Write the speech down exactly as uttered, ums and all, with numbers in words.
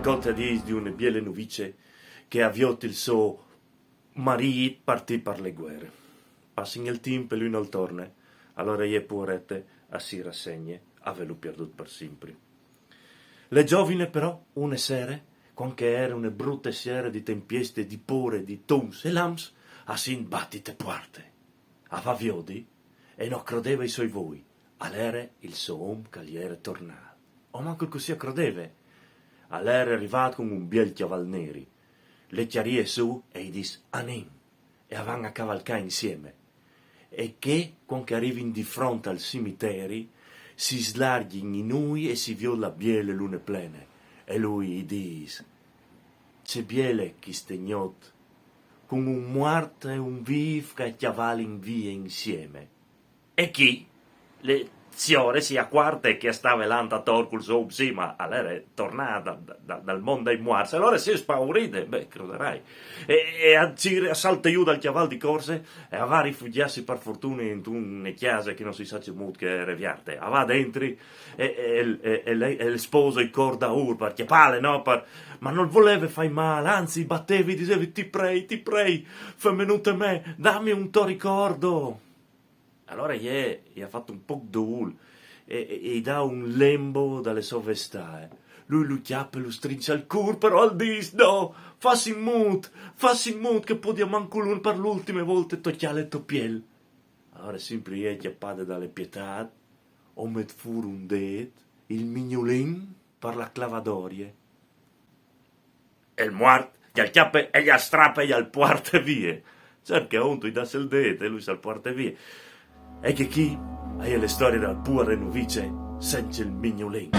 Conte a dis di une biele nuvice che a viôt il so marît partî par le guere. Passin il timp e lui nol torne, alore jê puarete a si rassegne a vêlu pierdût par simpri. Le zovine però, une sere, cuant che e jere une brute siere di tempieste, di pôre, di tons e lams, a sint bati te puarte. A va a viodi e no crodeve i soi voi. Al jere il so om che al jere tornât. O mancul cussì a crodeve. Al jere rivât cun un biel cjaval neri. Le cjarìe sù e i dîs: «Anìn», e a van a cavalcâ insieme. E che, cuant che a rivin di front al cimiteri, si slargjin i nûi e si viôt la biele lune plene. E lui i dîs: «Ce biele cheste gnot, cun un muart e un vîf che a cjavalin vie insieme.» E chi? Le siore si acuarte che e stave lant ator cul so om, sì, ma al jere tornât da, da, dal mont dai muarts, e alore si è spauride, beh, crederai. E, e a, si, a salte jù dal cjaval di corse e a va a rifugjâsi par fortune intune cjase che no si sa cemût, che e jere vierte. A va dentri e, e, e, e le, e le spose i cor daûr par cjapâle, no? Par, ma nol voleve fâi mâl, anzit, i bateve, i diseve: «Ti prei, ti prei, femenute mê, dami un to ricordo.» Alore jê i à fat un pôc dûl e, e, e i dà un lembo da le sô vestae. Lui lu cjape, lu strinç al cûr, però al dîs: «No, fâs in mût, fâs in mût che o podi almancul par l'ultime volte tocjâ le tô piel.» Alore simpri jê, cjapade da le pietât, o met fûr un dêt, il mignulin, par la clavadorie. E il muart, gjal cjape e gjal strape e gjal puarte vie. Cert che auntu i dàs il dêt e lui sal puarte vie. E che chi e je le storie de la puare nuvice cence il mignulin.